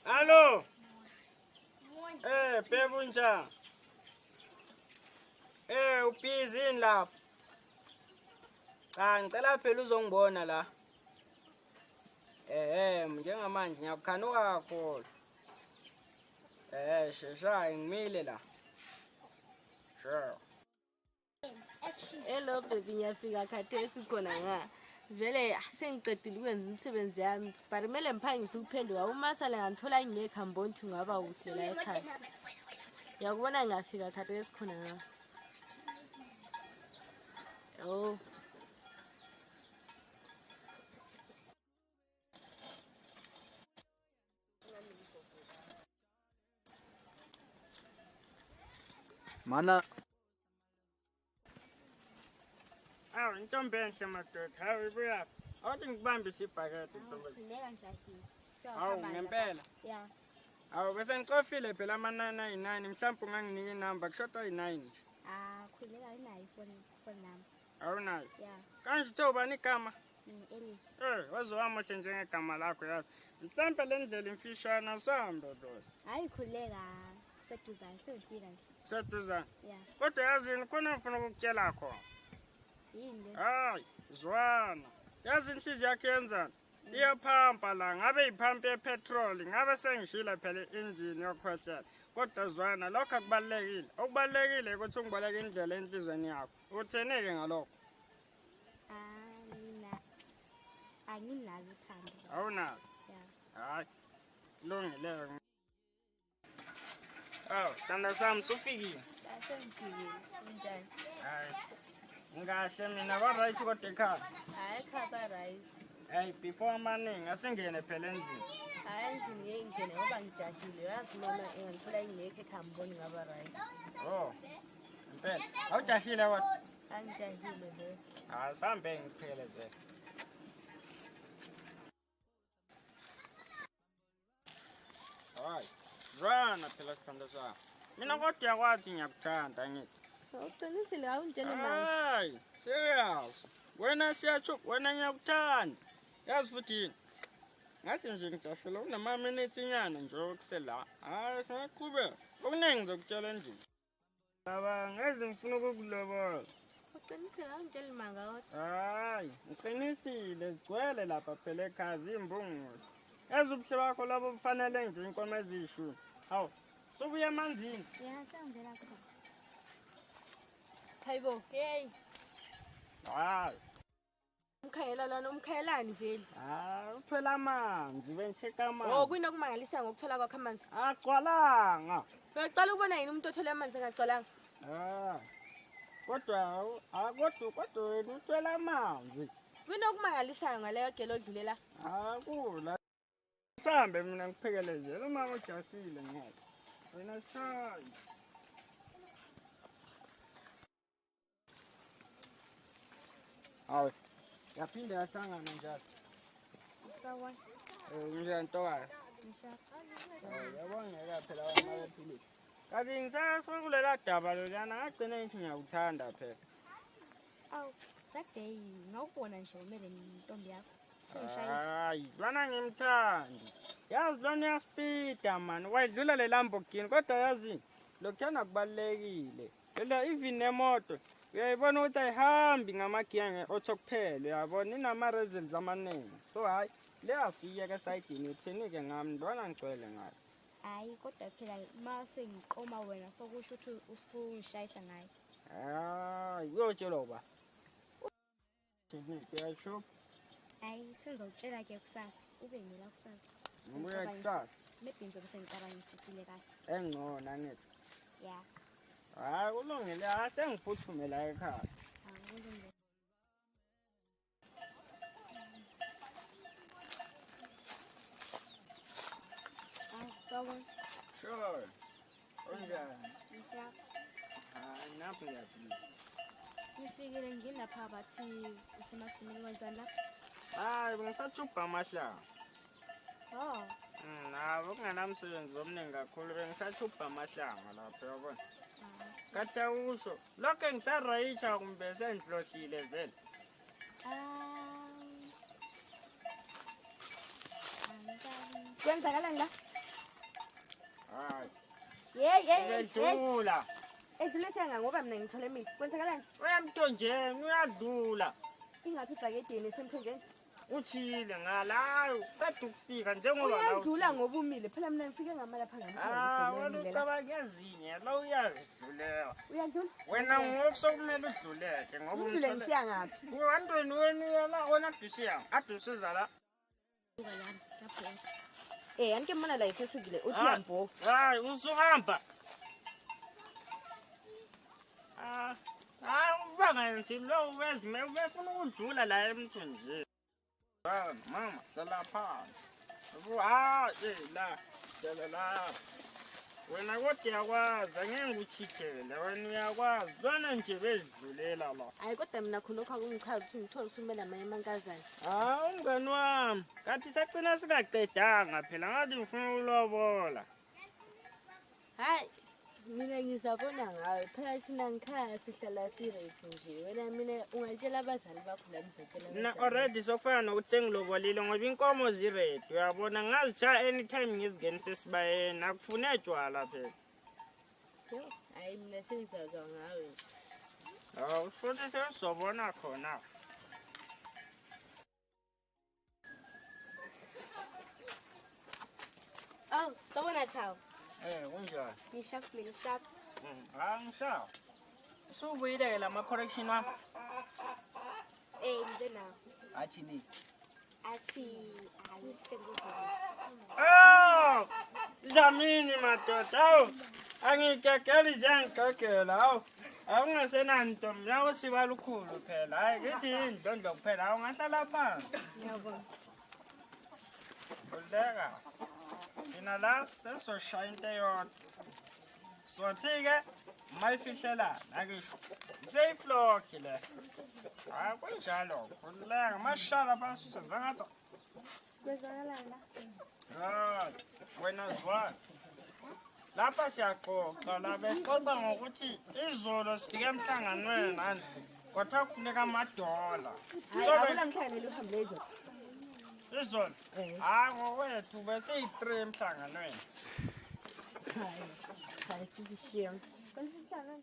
Alo. Bheka unjani? Ubhizi yini lapho? Cha, ngicela phela uzongibona la. Njengamanje ngiyakukhanuka kakhulu. Shesha ngimile la. Sure. Hello baby, ngiyafika khathesi khona nga. Vele sengiqedile ukwenza imisebenzi yami, but kumele ngiphangise ukuphenduka. Uma sale ngangithola ngingekho angiboni ukuthi kungaba kuhle la ekhaya. Ngiyakubona ngiyafika khathesi khona nga. Oh. Mana Awu intombi enhle madoda, hawu ibuyaphi? Awuthi ngikubambise ibhakede ntombi. Khuleka njahile. Hawu ngempela. Ya. Hawu bese ngicofile phela ama-9 ayi-9 mhlawumbe unganginika inamba kushoda ayi-9 nje. Ah, khuleka inayo ifoni phone number. Awunayo. Ya. Kanje uthe ubani igama? Ngi-Elif. Waze wamuhle njengegama lakho yazi. Mhlampe le ndlela imfishane asambe lo. Hayi khuleka seduzane sengifika nje. Seduzane. Ya. Kodwa yazini khona ngifuna ukukutshela khona. Yini le? Hayi, zwana. Yazi inhliziyo yakho yenzani? Iyaphampa la, ngabe iphampa yepetroli, ngabe sengishile phela i-injini yokukhwehlela. Kodwa zwana, lokho akubalulekile. Okubalulekile ukuthi ungiboleke indlela enhlizweni yakho. Uthini-ke ngalokho? Ah, mina anginalo uthando. Awunalo? Ya. Hayi, kulungile. Awu, sithandwa sami usufikile. Sengifikile. Unjani? Hayi. Ngikahle mina ba-right kodwa ekhaya. Hayi ekhaya ba-right. Hayi, before amaningi asingene phela endlini. Hayi endlini ngeke ngingene ngoba ngijahile. Uyazi mama engangithola ngingekho ekhaya angiboni ngaba right. Oh. Impela. Awujahile kodwa. Angijahile vele. Asambe ngiphelezele. Hayi, zwana phela sithando sami. Mina kodwa uyakwazi ngiyakuthanda ngithi. Uqinisile awungitshele manga. Hayi, serious. Wena siyatsho, wena ngiyakuthanda. Yazi futhi yini? Ngathi nje ngijahlela kunama-minutes nyana nje okusela. Hayi, singaqhubeka. Okuningi ngizokutshela endlini. Baba, ngeze ngifuna ukukulobola. Uqinisile awungitsheli manga kodwa. Hayi, ngiqinisile zigcwele lapha phela ekhaya ziyimbungulu. Yazi ubuhle bakho labo bufanele nje inkomo eziyishumi. Hawu, subuya emanzini. Ya, sengivela khona. Hayibo, hey. Hayi. Umkhayela lana umkhayelani vele? Hayi, uthwele amanzi, bengichecka amanzi. Oh, kuyini okumangalisa ngokuthola kwakho amanzi? Agcwalanga. Uyaqala ukubona yini umuntu othole amanzi engagcwalanga? Ah. Kodwa ah kodwa wena uthwele amanzi. Kuyini okumangalisayo ngaleyo gelo odlulela? Akula. Sambe mina ngiphekelezele umama ujahile ngeke. Wena shayi. Hawu. Yaphinde yahlangana njalo. Sawubona. Unjani ntokazi? Ngishapha. Yabongeka phela wena bephilile. Kanti ngisasuke kulela daba loluyana ngagcina ngithi ngiyakuthanda phela. Awu, that day ngawubona nje umele nentombi yakho. Sengishayisa. Hayi, lwana ngimthandi. Yazi lwana uyaspida man. Wayidlula le Lamborghini kodwa yazi lokhuyana kubalulekile. Phela even nemoto uyayibona ukuthi ayihambi ngamagiya nge-auto kuphela uyabona inama-resins amaningi. So hhayi le asiyeke esayidini uthini-ke ngami lona ngigcwele ngayo. Hayi, kodwa phela uma sengiqoma wena sokusho ukuthi usungishayisa ngayo. Hayi, uyotshelwa uba. Uyasho Hayi, sengizokutshela ke kusasa. Ube ngila kusasa. ngibuya kusasa Maybe ngizobe sengicabangisisile kahle. engcono angithi. Ya. Hhayi kulungile, hhayi sengiphuthume la ekhaya. Akulungile. Ah, sawubona. Sure. Unjani? Ngishapha. Hayi napho ngiyaphila. Ngifikile ngilapha bathi usemasimini wenzani lapha? Hayi bengisajubha amahlanga. Oh, Nabo kungenamsebenzi omningi kakhulu bengisajubha amahlanga lapho uyabona. Kade usho lokho ngisarayitsha kumbe sengihlohlile vele. ah. Angikabi. Kwenzakalani la? Hayi. Hey hey hey. Uyadlula. Edlule siyanga ngoba mina ngithole imithi. Kwenzakalani? Uyamthonjeni uyadlula. Ingaphi ibhakedeni esemthonjeni? Utshile ngalayo qeda ukufika njengoba la Uyadlula ngoba umile. Phela mina ngifike ngama lapha Ah, wena ngamthonjeni. ucabanga ezinye la uyadlulewa. Uyadlula? Wena ngoku sokumele udluleke ngoba Ngidlule umthole. ngisiya ngaphi? Wantweni wena uyala wena adusiya adusiza la. Eh, anike mbona la isesukile uthi Ah. uyambo. Hayi usuhamba. Ah, hayi ubangenzi lo wezime ubefuna ukudlula la emthunzini. Ah, mama hlala phansi. Ah, eh la, hlala la. Wena kodwa uyakwazi angeke ngikuchithele wena uyakwazi lona nje bezidlulela la. Hayi kodwa mina khonokho akungichazi ukuthi ngithole usumela amanye amankazana. Hawu mngani wami, kathi sagcina singaqedanga phela ngathi ngifuna ukulobola. Hayi mina ngizabona ngawe phela thina ngikhaya sihlala si-right nje wena mina ungatshela abazali bakho la ngizatshela Mina abazali. already sokufana nokuthi sengilobolile ngoba inkomo ziredi uyabona ngazishaya anytime ngizingenise esibayeni akufune tshwala phela. Yo, hayi mina sengizazwa ngawe. Hawu futhi sesizobona khona. Oh, sawubona Thabo. Eh kunjani? Ngisharp mina sharp. Hayi ngishawa. Usubuyile-ke la ma-correction wami? Eh, ngize nawo. Athini? Athi hayi sengikuvumile. Oh! Dlamini madoda, awu. Angigegeli ziyangigegela, awu. Awungasenanto mina usiba lukhulu phela. Hayi ngithi yindlondlo kuphela, awu ngahlala phansi. Ngiyabonga. Khululeka. Thina la sesizoshaya into eyodwa. Sothi-ke mayifihlelana akisho. Seyiflokhi le. Hayi kunjalo, khululeka. Masishala phansi senza ngathi Kwenzakalani la? Ah, wena zwana. Lapha siyaxoxa la bexoxa ngokuthi izolo sifike emhlanganweni manje kwathiwa kufuneka amadola. Hayi So akula mhlanganelo uhambe izolo. izolo hayi ngokwethu besiyi-3 emhlanganweni. Hayi hayi futhi shame. Kwenza inhlangano.